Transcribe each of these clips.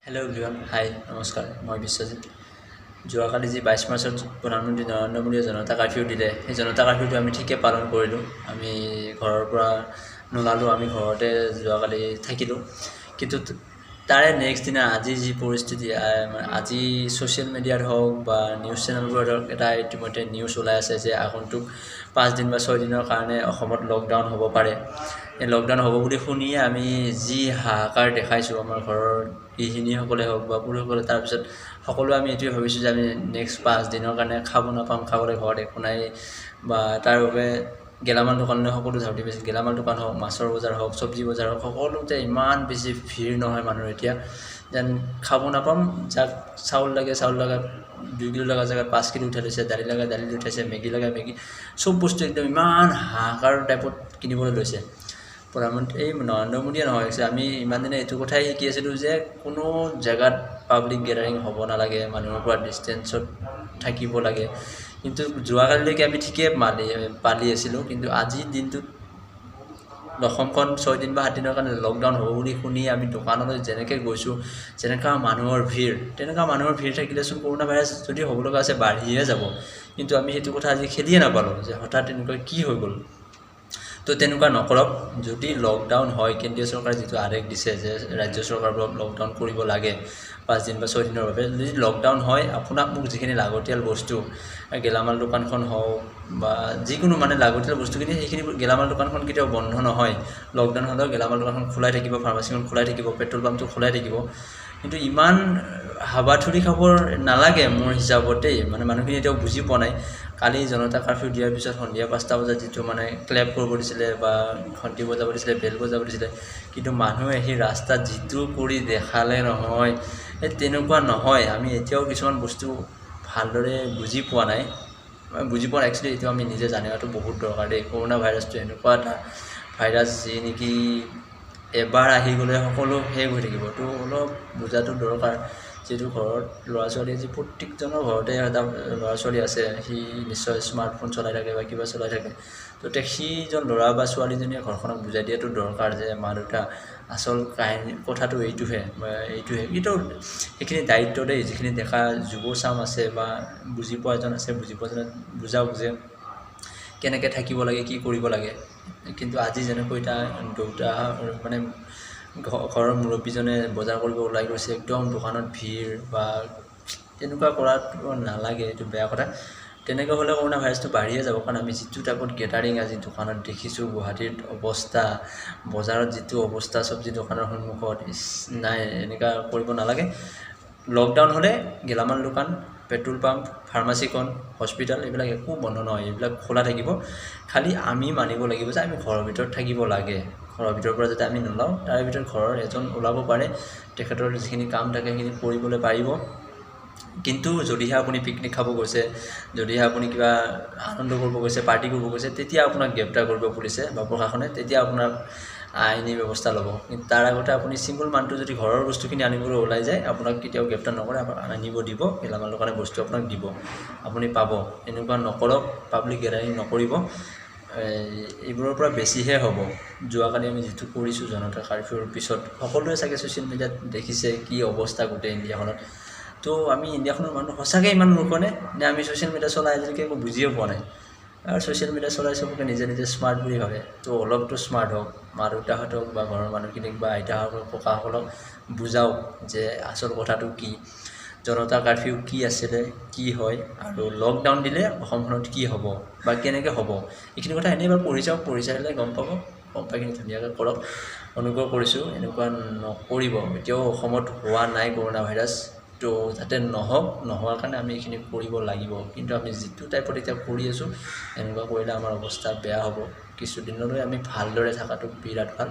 Hello' everyone, হাই, নমস্কাৰ। মই বিশ্বজিত। যোৱাকালি যি 22 মাৰ্চত প্ৰধানমন্ত্ৰী নৰেন্দ্ৰ মোদীয়ে জনতা কাৰফিউ দিলে, সেই জনতা কাৰফিউটো আমি ঠিকে পালন কৰিলোঁ। আমি ঘৰৰ পৰা নোলালোঁ, আমি ঘৰতে যোৱাকালি থাকিলোঁ। কিন্তু তাৰে নেক্সট দিনা আজি যি পৰিস্থিতি, আজি ছ'চিয়েল মিডিয়াত হওক বা নিউজ চেনেলবোৰত হওক, এটা ইতিমধ্যে নিউজ ওলাই আছে যে আগন্তুক 5 দিন বা 6 দিনৰ কাৰণে অসমত লকডাউন হ'ব পাৰে। এই লকডাউন হ'ব বুলি শুনিয়ে আমি যি হাহাকাৰ দেখাইছোঁ, আমাৰ ঘৰৰ গৃহিণীসকলে হওক বা পুৰুষসকলে, তাৰপিছত সকলোৱে আমি এইটোৱে ভাবিছোঁ যে আমি নেক্সট 5 দিনৰ কাৰণে খাব নাপাম, খাবলৈ ঘৰত একো নাই বা তাৰ বাবে গেলামাল দোকানলৈ সকলো ধাউতি পাইছিল। গেলামাল দোকান হওক, মাছৰ বজাৰ হওক, চব্জি বজাৰ হওক, সকলোতে ইমান বেছি ভিৰ নহয় মানুহৰ এতিয়া, যেন খাব নাপাম। যাক চাউল লাগে, চাউল লগা 2 কিলো লগা জেগাত 5 কিলো উঠাই লৈছে, দালি লগা দালি উঠাইছে, মেগী লগা মেগী, চব বস্তু একদম ইমান হাহাকাৰ টাইপত কিনিবলৈ লৈছে। প্ৰধানমন্ত্ৰী এই নৰেন্দ্ৰ মোদীয়ে নহয়, আমি ইমান দিনে এইটো কথাই শিকি আছিলোঁ যে কোনো জেগাত পাব্লিক গেডাৰিং হ'ব নালাগে, মানুহৰ পৰা ডিষ্টেঞ্চত থাকিব লাগে। কিন্তু যোৱাকালিলৈকে আমি ঠিকেই পালি আছিলোঁ। কিন্তু আজিৰ দিনটোত অসমখন 6 দিন বা 7 দিনৰ কাৰণে লকডাউন হ'ব বুলি শুনি আমি দোকানলৈ যেনেকৈ গৈছোঁ, যেনেকুৱা মানুহৰ ভিৰ, তেনেকুৱা মানুহৰ ভিৰ থাকিলেচোন কৰোণা ভাইৰাছ যদি হ'ব লগা আছে বাঢ়িয়ে যাব। কিন্তু আমি সেইটো কথা আজি খেলিয়ে নাপালোঁ যে হঠাৎ এনেকুৱা কি হৈ গ'ল। তো তেনেকুৱা নকৰক। যদি লকডাউন হয়, কেন্দ্ৰীয় চৰকাৰে যিটো আদেশ দিছে যে ৰাজ্য চৰকাৰবোৰক লকডাউন কৰিব লাগে 5 দিন বা 6 দিনৰ বাবে, যদি লকডাউন হয়, আপোনাক মোক যিখিনি লাগতিয়াল বস্তু, গেলামাল দোকানখন হওক বা যিকোনো মানে লাগতিয়াল বস্তুখিনি, সেইখিনি গেলামাল দোকানখন কেতিয়াও বন্ধ নহয়। লকডাউন হ'লেও গেলামাল দোকানখন খোলাই থাকিব, ফাৰ্মাচীখন খোলাই থাকিব, পেট্ৰল পাম্পটো খোলাই থাকিব। কিন্তু ইমান হাবাথুৰি খাব নালাগে মোৰ হিচাপত দেই। মানে মানুহখিনি এতিয়াও বুজি পোৱা নাই। কালি জনতা কাৰফিউ দিয়াৰ পিছত সন্ধিয়া 5টা বজাত যিটো মানে ক্লেপ কৰিব দিছিলে বা ঘণ্টি বজাব দিছিলে, বেল বজাব দিছিলে, কিন্তু মানুহে আহি ৰাস্তাত যিটো কৰি দেখালে নহয়, এই তেনেকুৱা নহয়। আমি এতিয়াও কিছুমান বস্তু ভালদৰে বুজি পোৱা নাই, বুজি পোৱা নাই। একচুৱেলি এইটো আমি নিজে জানিয়াটো বহুত দৰকাৰ দেই। কৰোণা ভাইৰাছটো এনেকুৱা এটা ভাইৰাছ যি নেকি এবাৰ আহি গ'লে সকলো শেষ হৈ থাকিব। তো অলপ বুজাটো দৰকাৰ। যিহেতু ঘৰত ল'ৰা ছোৱালী, আজি প্ৰত্যেকজনৰ ঘৰতে এটা ল'ৰা ছোৱালী আছে, সি নিশ্চয় স্মাৰ্টফোন চলাই থাকে বা কিবা চলাই থাকে। তো সেইজন ল'ৰা বা ছোৱালীজনীয়ে ঘৰখনক বুজাই দিয়াটো দৰকাৰ যে মা দেউতা, আচল কাহিনী কথাটো এইটোহে বা এইটোহে। কিন্তু সেইখিনি দায়িত্ব দেই, যিখিনি ডেকা যুৱচাম আছে বা বুজি পোৱা এজন আছে, বুজি পোৱাজনে বুজাওক যে কেনেকৈ থাকিব লাগে, কি কৰিব লাগে। কিন্তু আজি যেনেকৈ এটা দেউতা মানে ঘৰৰ মুৰব্বীজনে বজাৰ কৰিব ওলাই গৈছে, একদম দোকানত ভিৰ বা তেনেকুৱা কৰাটো নালাগে, এইটো বেয়া কথা। তেনেকৈ হ'লে কৰোণা ভাইৰাছটো বাঢ়িয়ে যাব। কাৰণ আমি যিটো টাইপত গেডাৰিং আজি দোকানত দেখিছোঁ, গুৱাহাটীত অৱস্থা, বজাৰত যিটো অৱস্থা, চব্জি দোকানৰ সন্মুখত, ইছ, নাই, এনেকুৱা কৰিব নালাগে। লকডাউন হ'লে গেলামাল দোকান, পেট্ৰল পাম্প, ফাৰ্মাচীখন, হস্পিটেল, এইবিলাক একো বন্ধ নহয়, এইবিলাক খোলা থাকিব। খালি আমি মানিব লাগিব যে আমি ঘৰৰ ভিতৰত থাকিব লাগে। ঘৰৰ ভিতৰৰ পৰা যাতে আমি নোলাওঁ। তাৰে ভিতৰত ঘৰৰ এজন ওলাব পাৰে, তেখেতৰ যিখিনি কাম থাকে সেইখিনি কৰিবলৈ পাৰিব। কিন্তু যদিহে আপুনি পিকনিক খাব গৈছে, যদিহে আপুনি কিবা আনন্দ কৰিব গৈছে, পাৰ্টি কৰিব গৈছে, তেতিয়া আপোনাক গ্ৰেপ্তাৰ কৰিব পুলিচে বা প্ৰশাসনে, তেতিয়া আপোনাক আইনী ব্যৱস্থা ল'ব। কিন্তু তাৰ আগতে আপুনি ছিংগল মানুহটো যদি ঘৰৰ বস্তুখিনি আনিবলৈ ওলাই যায়, আপোনাক কেতিয়াও গ্ৰেপ্তাৰ নকৰে, আপোনাক আনিব দিব, গেলামাল দোকানে বস্তু আপোনাক দিব, আপুনি পাব। এনেকুৱা নকৰক, পাব্লিক গেডাৰিং নকৰিব, এইবোৰৰ পৰা বেছিহে হ'ব। যোৱাকালি আমি যিটো কৰিছোঁ জনতা কাৰফিউৰ পিছত, সকলোৱে চাগে ছ'চিয়েল মিডিয়াত দেখিছে কি অৱস্থা গোটেই ইণ্ডিয়াখনত। তো আমি ইণ্ডিয়াখনৰ মানুহ সঁচাকৈ ইমান মূৰ্খনে নে আমি ছ'চিয়েল মিডিয়া চলাই আজিলৈকে একো বুজিয়ে পোৱা নাই? আৰু ছ'চিয়েল মিডিয়া চলাই চবকে নিজে নিজে স্মাৰ্ট বুলি ভাবে। তো অলপতো স্মাৰ্ট হওক। মা দেউতাহঁতক বা ঘৰৰ মানুহখিনিক বা আইতাসকলক, ককাসকলক বুজাওক যে আচল কথাটো কি, জনতা কাৰফিউ কি আছিলে, কি হয় আৰু লকডাউন দিলে অসমখনত কি হ'ব বা কেনেকৈ হ'ব। এইখিনি কথা এনেই এবাৰ পঢ়ি চাওক। পঢ়ি চালে গম পাব। গম পাই কিনে ধুনীয়াকৈ কৰক। অনুগ্ৰহ কৰিছোঁ, এনেকুৱা নকৰিব। এতিয়াও অসমত হোৱা নাই কৰোণা ভাইৰাছ, তো যাতে নহওক, নোহোৱাৰ কাৰণে আমি এইখিনি কৰিব লাগিব। কিন্তু আমি যিটো টাইপত এতিয়া কৰি আছোঁ, এনেকুৱা কৰিলে আমাৰ অৱস্থা বেয়া হ'ব। কিছুদিনলৈ আমি ভালদৰে থকাটো বিৰাট ভাল,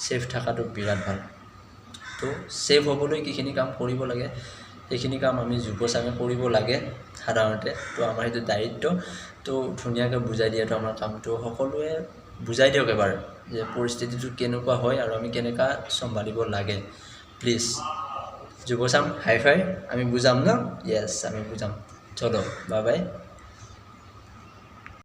ছেফ থকাটো বিৰাট ভাল। তো ছেফ হ'বলৈ যিখিনি কাম কৰিব লাগে, সেইখিনি কাম আমি যুৱচামে কৰিব লাগে সাধাৰণতে। তো আমাৰ সেইটো দায়িত্ব। তো ধুনীয়াকৈ বুজাই দিয়াটো আমাৰ কামটো। সকলোৱে বুজাই দিয়ক এবাৰ যে পৰিস্থিতিটো কেনেকুৱা হয় আৰু আমি কেনেকুৱা চম্ভালিব লাগে। প্লিজ যুৱচাম, হাই ফাই, আমি বুজাম ন? য়েছ, আমি বুজাম। চলো, বাই বাই।